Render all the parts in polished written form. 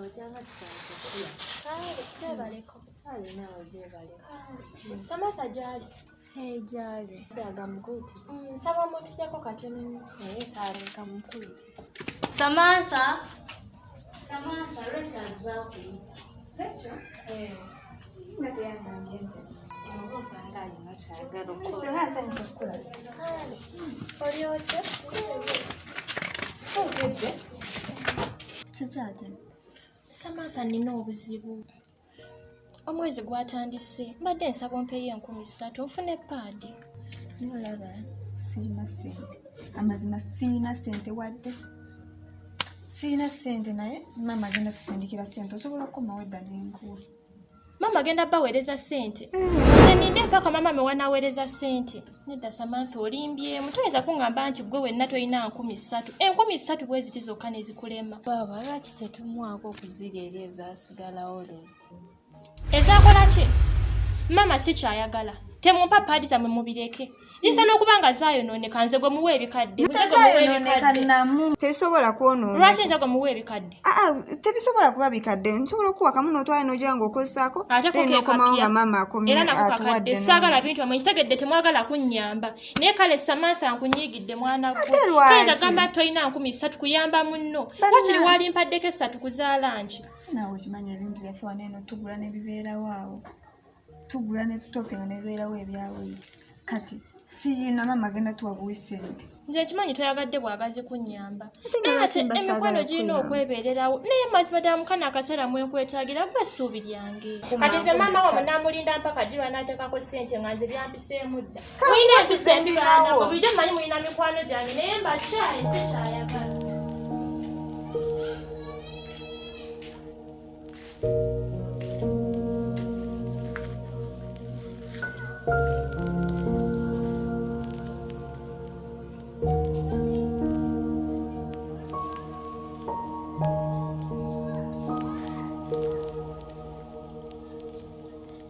Otyanga kitandika okula. Kale, gyebaleko. Kale naawe gyebaleko. Kale. Samantha gy'ali? Hey, gy'ali. Aga mukuyite. Nsaba omumpitireko katono nnyo. Naye kale kamukuyite. Samantha. Samantha, Rachel azze akuyita. Rachel? Eh. Nga teyangambye nti ajja. Oba osanga alina ky'ayagala okukola. Rachel nga nsanyuse okukulaba. Kale. Oli otya? Okedde? Kiki ate? Samantha nina obuzibu. Omwezi gwatandise mbadde nsaba ompeeyo 3000 nfune paadi. Naye olaba sirina ssente. Amazima sirina ssente wadde. Sirina ssente naye maama agenda tusindikira ssente osobola okukomawo edda n'enkuwa. Maama agenda baweereza ssente. Nze ninde mpaka maama me wanaaweereza ssente. Nedda Samantha olimbyemu toyinza kuŋŋamba nti ggwe wenna tolina 3000. 3000 bwe ziti zokka ne zikulema. Baaba lwaki tetumuwaako okuzirya eri ezaasigalawo luli? Ezaakola ki? Maama si kyayagala. Temumpa paadi zammwe mubireke. Ziyinza n'okuba nga zaayonooneka nze gwe muwa ebikadde. Nze gwe muwa Tezaayonooneka ebikadde. namu. Tesobola kwonooneka. Lwaki nze gwe muwa ebikadde? Aa, tebisobola kuba bikadde. Nsobola okuwa kamu n'otwala n'ogira ng'okozesaako. Ate ko then ke n'okomawo kapya. nga maama akomye Era nako kakadde. atuwadde Saagala bintu byammwe nkitegedde temwagala kunnyamba. Naye kale Samantha nkunyiigidde mwana gwe. Ate lwaki? Toyinza gamba nti tolina 3000 kuyamba munno. Banna. Wakiri waalimpaddeko 3 kuzaala nki? Naawe okimanyi ebintu byaffe wano eno tugula ne bibeerawo awo. Tugula ne tutopinga ne bibeerawo ebya wiiki. Kati siyina maama agenda tuwa buwi ssente. Nze nkimanyi toyagadde bwagazi kunnyamba. Ate nga Naye lwaki ate mba saagala emikwano girina kukuyamba? okwebeererawo. Naye mazima ddala mukano akaseera mwe nkwetaagira gwe essuubi lyange. Kati nze maama wammwe n'amulinda mpaka ddi lw'anaateekako ssente nga nze byampiseemu dda. Mulina empisa embi baana bwe bulijjo mmanyi mulina mikwano gyange naye mbakyaye sikyayagala.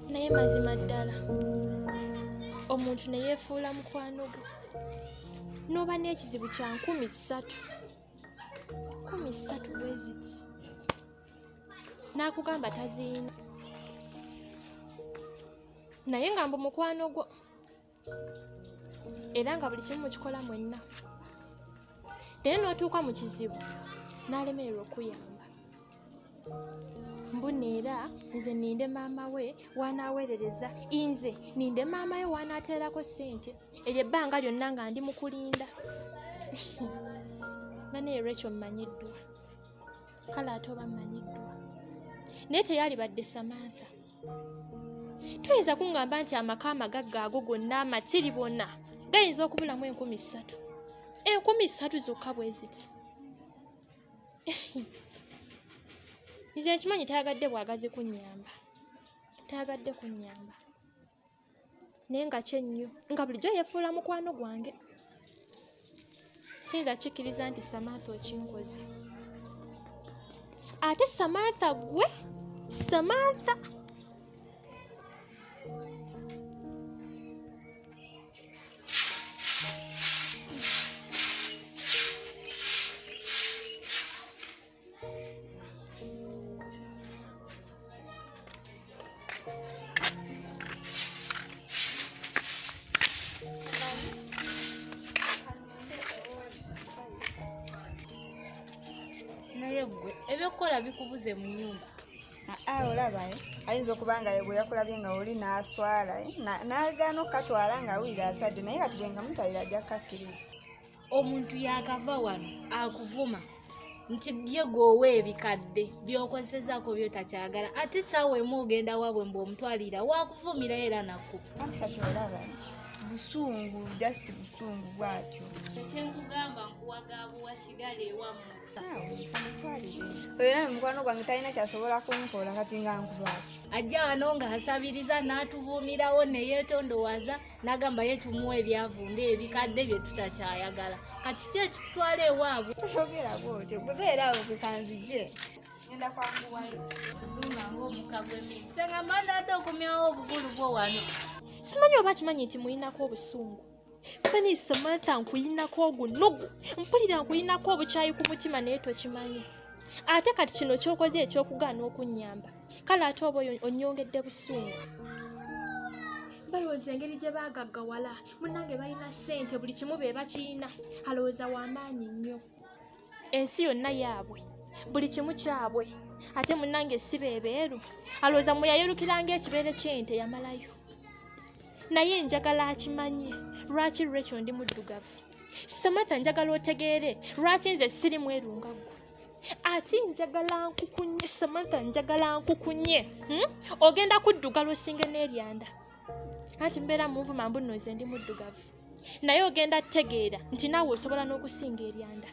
Naye mazima ddala omuntu ne yeefuula mukwano gwo n'oba n'ekizibu kya 3000. 3000 bwe ziti n'akugamba taziyina naye nga mbu mukwano gwo era nga buli kimu mukikola mwenna naye n'otuuka mu kizibu n'alemererwa okuyamba. Mbu neera nze ninde maama we w'anaaweerereza, nze ninde maama we w'anaateerako ssente eryo ebbanga lyonna nga ndi mu kulinda. Banaye Rachel mmanyiddwa, kale ate oba mmanyiddwa naye teyalibadde Samantha. Toyinza kuŋŋamba nti amaka amagagga ago gonna amatiri bonna gayinza okubulamu 3000. 3000 zokka bwe ziti. Nze nkimanyi tayagadde bwagazi kunnyamba. Tayagadde kunnyamba. Naye nga kye nnyo nga bulijjo yeefuula mukwano gwange. Siyinza kikkiriza nti Samantha okinkoze. Ate Samantha ggwe Samantha. Naye ggwe ebyokukola bikubuze mu nnyumba. Aa, olaba ayinza okuba nga ye bwe yakulabye nga oli n'aswala n'agaana okukatwala ng'awulira aswadde naye kati bwe nga mutalira ajja kukakkiriza. Omuntu yakava wano akuvuma nti ye gw'owa ebikadde by'okozesaako by'otakyagala ate ssaawa emu ogenda waabwe mbu omutwalira waakuvumirayo era nakkuba. Anti kati olaba busungu just busungu bw'atyo. Kyenkugamba nkuwa gaabuwa sigala ewammwe. Kamutwalire. Era mukwano gwange talina ky'asobola kunkola kati nga nkuba atyo. Ajja wano ng'asabiriza n'atuvuumirawo ne yeetondowaza n'agamba ye tumuwa ebyavunda ebikadde bye tutakyayagala. Kati ki ekikutwala ewaabwe? Toyogera bw'otyo gwe beera awo gwe kanzijje. Ngenda kwanguwayo. Zunga ng'omukka gw'emmere. Kyengamba ndadde okomyawo obugulu bwo wano. Simanyi oba kimanyi nti muyinako obusungu. Bani Samantha nkuyinako ogunugu. Mpulira nkuyinako obukyayi ku mutima naye tokimanyi. Ate kati kino ky'okoze eky'okugaana okunnyamba, kale ate oba onnyongedde busungu. Balowooza engeri gye baagaggawala, munnange balina ssente, buli kimu be bakiyina. Alowooza w'amaanyi nnyo, ensi yonna yaabwe, buli kimu kyabwe. Ate munnange si beebeeru, alowooza mwe yayolukiranga ekibeere ky'ente yamalayo. Naye njagala akimanye lwaki Rachel ndi muddugavu. Samantha, njagala otegeere lwaki nze siri mweru nga ggwe. Ate njagala nkukunye Samantha, njagala nkukunye. Ogenda kuddugala osinge n'eryanda. Anti mbeera munvuma mbu nno nze ndi muddugavu, naye ogenda tegeera nti naawe osobola n'okusinga eryanda.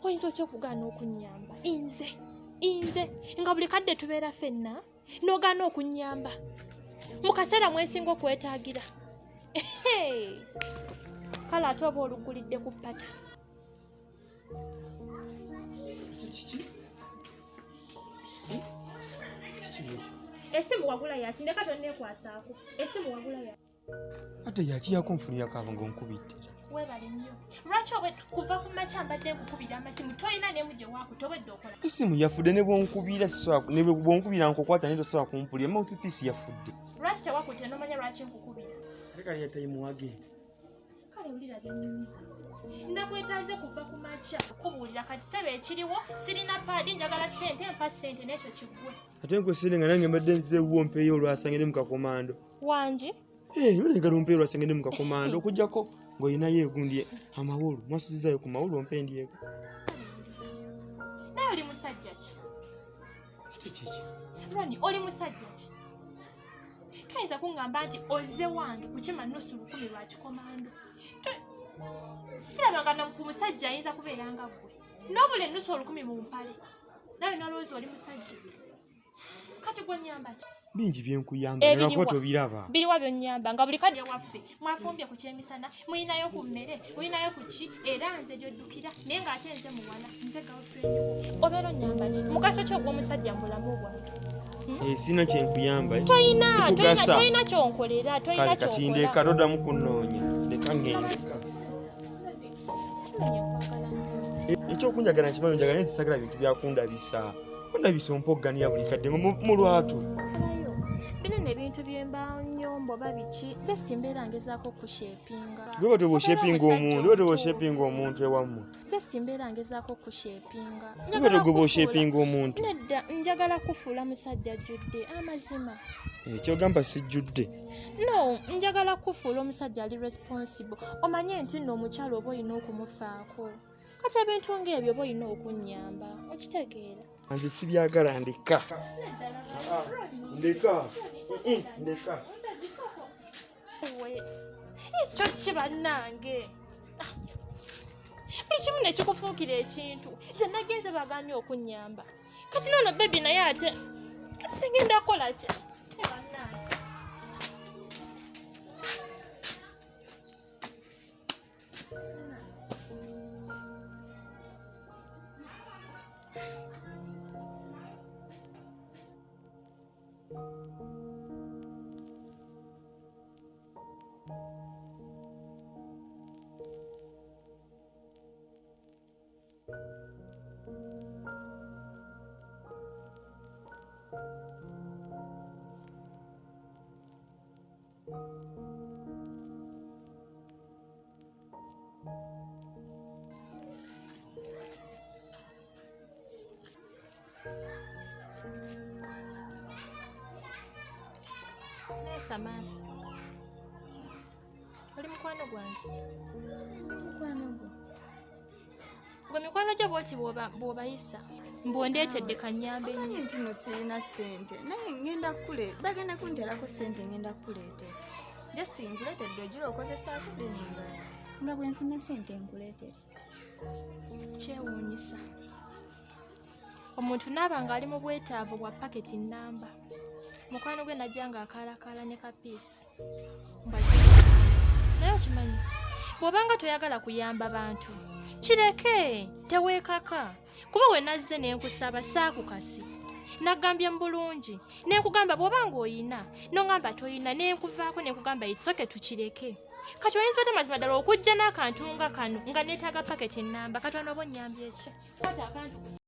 Oyinza otya okugaana okunnyamba? Nze nga buli kadde tubeera ffenna n'ogaana okunnyamba mu kaseera mwensinga okwetaagira. Kale ate oba oluggulidde ku ppata. Esimu wagula yaki? Ndeka tonneekwasaako. Esimu wagula yaki? Ate yakiyako nfunirako abo ng'onkubidde. Weebale nnyo. Lwaki obwe kuva ku makya mbadde nkukubira amasimu tolina n'emu gye waakutte, obwedde okola? Esimu yafudde, ne bwonkubira sisobola, ne bwonkubira nkukwata naye tosobola kumpulira. Mouthpiece yafudde. Lwaki tewakutte n'omanya lwaki nkukubira? Ate kale yatayimu wagenda. Kale wulira byennyumiza. Nakwetaaze kuva ku makya kubuulira kati ssebo ekiriwo, sirina paadi, njagala ssente, mpa ssente n'ekyo kiggwe. Ate nkwesere nga nange mbadde nzize ewuwo mpeeyo olwasangire mu kakomando. Wangi? Mbadde njagala ompeeyo olwasangire mu kakomando okuggyako ng'olinayo egundi amawolu, mwasuzizaayo ku mawolu ompe ndyeko. Naye oli musajja ki? Ate kiki? Ronnie, oli musajja ki? Toyinza kuŋŋamba nti ozze wange kukima nusu 1000 lwa kikomando. Sirabanga na ku musajja ayinza kubeera nga ggwe. N'obula ennusu 1000 mu mpale. Nawe n'olowooza oli musajja. Kati gwe nnyamba ki? Bingi bye nkuyamba, nolwakuba tobiraba. Biriwa by'onnyamba nga buli kadde waffe mwafumbye ku kyemisana, mulinayo ku mmere, mulinayo ku ki, era nze gy'oddukira, naye ng'ate nze muwala, nze girlfriend wo. Obeera onnyamba ki? Mugaso ki ogw'omusajja mu bulamu bwange? Sirina kye nkuyamba, eh. Toyina, Sikugasa. toyina ky'onkolera, toyina Kale kati ky'okola. ndeka toddamu kunnoonya, leka ŋŋende. Kimanyi okwagala nnyo. Ekyokunjagala nkimanyi onjagala, naye nze saagala bintu byakundabisa. Kundabisa ompogganira buli kadde mu lwatu. Alayo. Bino nno ebintu bye mba nnyombo oba biki, just mbeera ngezaako kushapinga. Gwe bwe bw'oshapinga Obeera omuntu, omusajja gwe bwe omutuufu. bw'oshapinga omuntu ewammwe. Just mbeera ngezaako kushapinga. Gwe bwe bw'oshapinga omuntu. Nedda, njagala kufuula musajja ajjudde amazima. Ky'ogamba sijjudde. No, njagala kufuula omusajja ali responsible. Omanye nti nno omukyala oba olina okumufaako. Kati ebintu ng'ebyo oba olina okunnyamba, okitegeera. Nze sibyagala, ndeka. Ndeka. Ndeka. Ekyo ki bannange? Buli kimu ne kikufuukira ekintu. Gye nagenze bagaanye okunnyamba. Kati noono baby naye ate kati singenda kukola ki? Bannange. Naye Samantha, oli mukwano gwange? Ndi mukwano gwo. Gwe mikwano gyo bw'oti bw'obayisa, mbw'ondeetedde kannyambe nnyo. Omanyi nti nno sirina ssente, naye ngenda bagenda kunteerako ssente, ngenda kukuleetera. Just nkuleetedde ogira okozesaako then nga bwe nfuna ssente nkuleetere. Kyewuunyisa. Omuntu n'aba ng'ali mu bwetaavu bwa paketi nnamba. Mukwano gwe najja ng'akaalakaala ne kapiisi. Naye okimanyi, bw'obanga toyagala kuyamba bantu, kireke, teweekaka. Kuba we nazze ne nkusaba saakukasi. Nagambye mu bulungi, ne nkugamba bw'obanga oyina, n'ongamba toyina, ne nkuvaako ne nkugamba it's okay tukireke. Kati oyinza otya mazima ddala okujja n'akantu nga kano nga neetaaga paketi nnamba, kati wano oba onnyambye ki? Kwata akantu ku